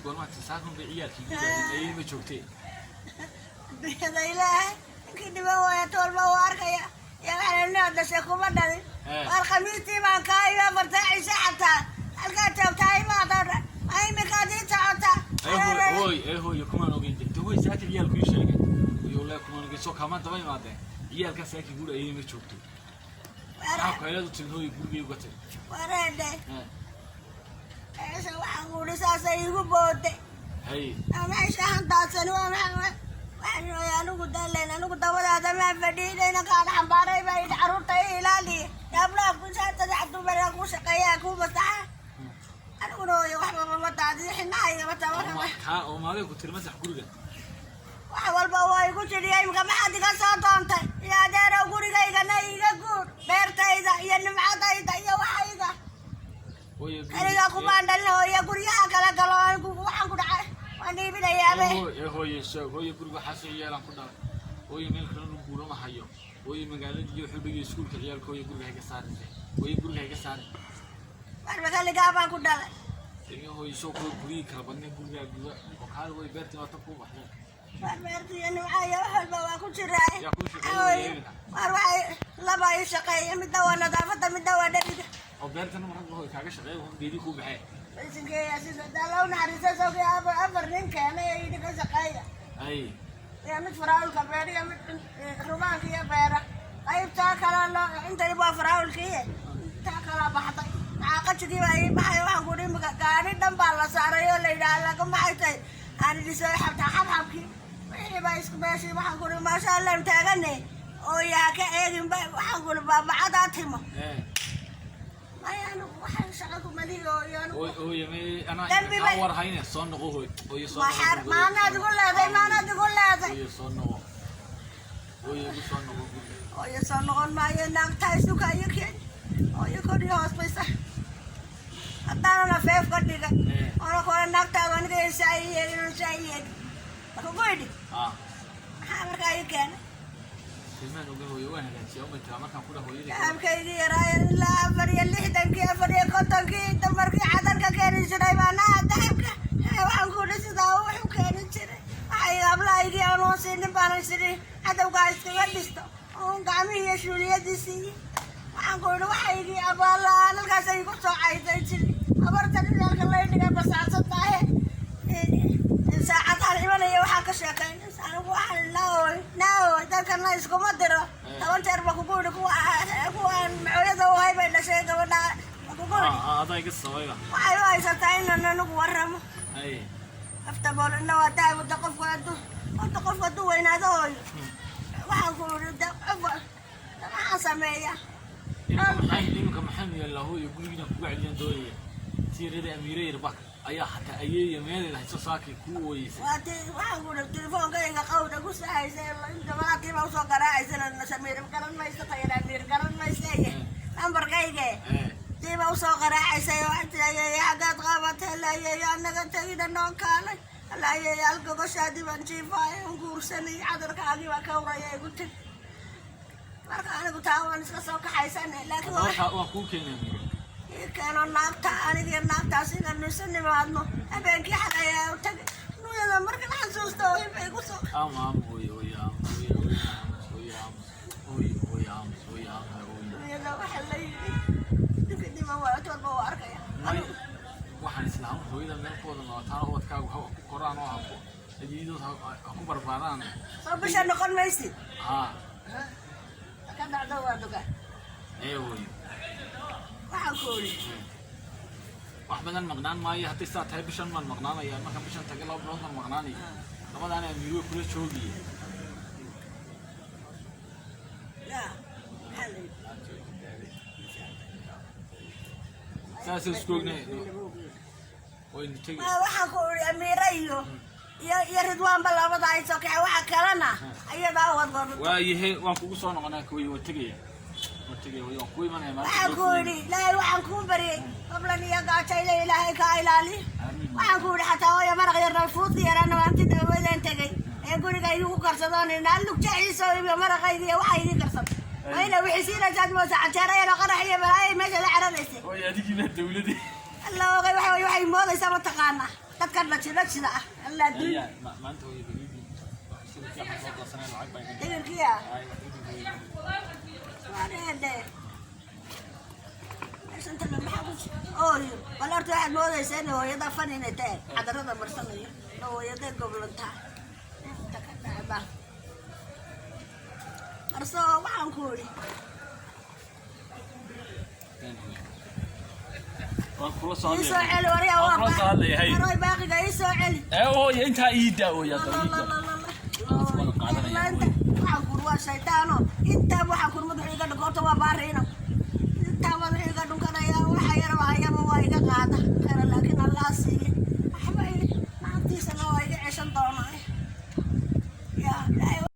Goormaa saakun bay ciyaalkii gudaadeen, ayay ma joogtee? Adduunyada Ilaahay, ninkii dhiban waaya toolba uu arkaya. Yaa waxaa nin dhashay kuma dhalin. Waar Khamiistii baan kaa iyo 4ta cishe xataa halkaad joogtaa imaada, imikaad ii socota. Ee hooy, ee hooy, kumaan ogeyn de hooy, saaka ciyaalku ii sheegay iyo le kumaan ogeyn, soo kaamaan daba imaadeen ciyaalkaa saaki guri, ayay ma joogto. Maxaa kayladu timid hooy, gurigay uga tag? Wareedhe, meesha waxaan kuuhi saasay igu booday. Meesha hantaadsani waa maxay? Waxaan ooy anigu dalen, anigu dabadaada maan fadhiinayna, kaada xambaaray baa yidhi carruurta i ilaaliya, yaablaha kusaasada dumara ku shaqeeyaa ku masaxa. Aniguna ooy waxbaba ma daadiyo, xinaha igama tabanama. Kaa oo maaday ku tiri masax guriga? Wax walba waa igu jiriya. Imika maxaad iga soo doontay? Iyo adeerow, gurigaygana iga guur, beertayda iyo nimcadayda iyo waxayga. Hooyo. Kaligaa kumaan dhalin hooya, guryaha kala galo. Anigu waxaan ku dhacay waan iibinayaabe. Ee hooye, sheeg hooye, guriga waxaasoo ciyaalaan ku dhalay hooye, meel kale nu guuro ma hayo hooye, magaaladii iyo wuxuu dhigay iskuulka ciyaalka. Hooye, guriga hayga saarin, hooye, guriga hayga saarin. Warba kaligaa baan ku dhalay. Ee hooye, soo kuwa guryihii kala badnay, gurigaa guda oo kaali way, beertii waa tan kuu baxday. War beerta iyo nimca iyo wax walba waa ku jiraa. Yaa kuu shaqeeya iminka? War waxay laba ii shaqeeya, midna waa nadaafadda, midna waa dheriga. Oo beertana marag hooy kaaga shaqeeya, geedii kuu baxee. Baysinkeeya sida alla u naxariista, sawkii afar nin keenay ee yidhi ka shaqeeya. Iyo mid faraawilka beera iyo mid rumaanka iyo beera. Qaybtaa kale loo intani waa faraawilkii, intaa kalaa baxday, maxaa qajigii baa ii baxay. Waxaan ku imika gaari dhan baa la saaray oo la yidhaha laga maxay tahay aan idhi soo xabtaa xabxabkii wixii baa isku meeshii. Waxaan ku ihi maasha Allah taagane oo yaa ka eeginba. Waxaan ku ihi baabacadaa timo. Maya, anigu waxaan shaqa kumalihi oo iyo anigu. Hooy, hooye, me anaa Dambi kaa war hayne, soo noqo hooy, hooye, soo noqo. Maanaad igu leeday, maanaad igu leeday? Hooye, soo noqo, hooye, igu soo noqo guriga. Hooyo soo noqon maayo, naagtaa isuka iyo keen hooyo kor iyo hoos baysa haddaanana feef ka dhigay. Ona kore naagtaadu aniga saa ii yeegin, saa ii yeegin marka ku idhi. Maxaa markaa ii keenay? Tilmaan oga hooye, waan hagaajiyaa uma tiraa markaan ku dhah hooyadii. Shacabkaygii yaraaye ilaa 64-kii, 54-kii dumarkii cadarka keeni jiray baanaha dahabka. Waxaan ku idhi sidaa wuxuu keeni jiray, waxay hablahaygii aanoo siinin baanan sidii cadowgaa iskaga dhisto oon gacmihii iyo shuuliyadii siiyey. Waxaan ku idhi waxaygii abaalla-aan halkaas ay igu soo caysay jiri habartan inaalka lay dhigay basaasad tahe saacadahan imanaya. Waxaan ka sheekayn anigu, waxaan naoy naoy dadkana iskuma diro. 10 jeer ba kugu idhi kuwa kuwaan macooyada u hay bay dhashay gabadha ba kugu idhi. Adaa iga sabayba. Waxay u haysataa inaan anigu waramo. Afta boolina waa daabuda qofku hadduu horta qofku hadduu weynaado hooyo. Waxaan ku idhi qof maxaan sameeyaa? Iminka maxaan yeelnaa hooyo? Gurigiina kuga celiyaan doonaya, tiirada Amiire yarbak ayaa xataa ayeeya meelay hayso saakay kuu ooyeysay. Waa ti waxaan ku idhi telefoonkayga qawda ku sahaysay inta malaatiiba usoo garaacaysa, Samiir garan mayso, tayar Amiir garan maysa nambarkayga. Tiiba usoo qaraacaysay oo ayeeye xaggaad qabatay layeeye, anaga tegina noo kaalay layeeye, halgogoshaadii baan jiifaay on guursanay, cadarkaagii baa ka uraya igu tiri. Marka anigu taa waan iska soo kaxaysane, laakiin waa Marka waan kuu keenay Amiire. Ii keeno naagta, aniga naagtaas inaan isu nimaadno habeenkii xalay ayaa u tagay nuyada markan xasuusto bay igu soo. Ama ama hooyo, hooyo ama hooyo, hooyo ama hooyo ama hooyo, hooyo ama hooyo ama hooyo. Nuyada waxaa la yidhi ninka dhiman waa walba waa arkaya. May, waxaan islaam hooyada meel ku wada noolataan, ubadkaagu ha ku koraan oo ha ku ayeeyadood ha ku barbaaraan. Soo bisha noqon maysid. Haa. Ka dhacdo waa duga. Ee hooyo. Waxaan ku idhi Wax badan maqnaan maayo, haddii saa tahay bishan baan maqnaanaya. Markaan bishan tagay 2 bilood baan maqnaanaya, labadaana Amiir way kula joogiye. Yaa maxaa la yidhi? Saasay isku ognahay, waynu tegi. Waxaan ku idhi Amiira iyo Ridwaanba labada ay soo kaxeen, waxa kalena ayadaa wadwado. Waayahe, waan kugu soo noqonaa kooyi, waan tegaya, waan tegaya hooyo, waan kuu imanaya maalinta. Waxaan ku idhi Ilaahay waxaan kuu baryay qablan iyo gaajayla Ilaahay kaa ilaali. Amiin. Waxaan ku idhi xataa hooyo maraq yarna fuudka yaraana maalintii dabaweedaan tegay ee guriga igu karsadoon lugjaciisa iyo maraqayga iyo waxa idii karsado mayna wixii siinaysaad moosa canjeero yaro qarax iyo balaayo meesha la cararaysay. Hooyo, adigii baa dawladii. Alla ogay, waxa waxay moodaysaa mataqaanaa. Dadkan dhajidhajida ah allaa dul. Ayaa maanta hooyo beriidii wax sida fiican soo goosanay, lacag baa iga dhigay. Digirkiya. Ay, wax ii dhigay. Waadheedhe meeshan tala maxaa ku ooyo? Bal horta waxaad moodaysaa inay hooyada fan inay tahay cadarada marsanayo la hooyaday goblantaa inta ka dhacda marso. Waxaan ku idhi Een, hooyo. Waan kula soo ii soo hadlayaa. celi waryaa. Waan kula soo hadlayaa, hey. Waroy, baaqiga ii soo celi. Ee hooyo, intaa ii daa hooyo, hadda ii daa. Waxaan kur waa shaydaano. Intaa waxaan kur madaxu iga dhunka horta waa baariina. Intaa madaxu iga dhunkanaya, waxa yar hayaba waa iga qaada khayra, laakiin Allah siiye waxba lacagtiisana waa iga ceshan doonaa.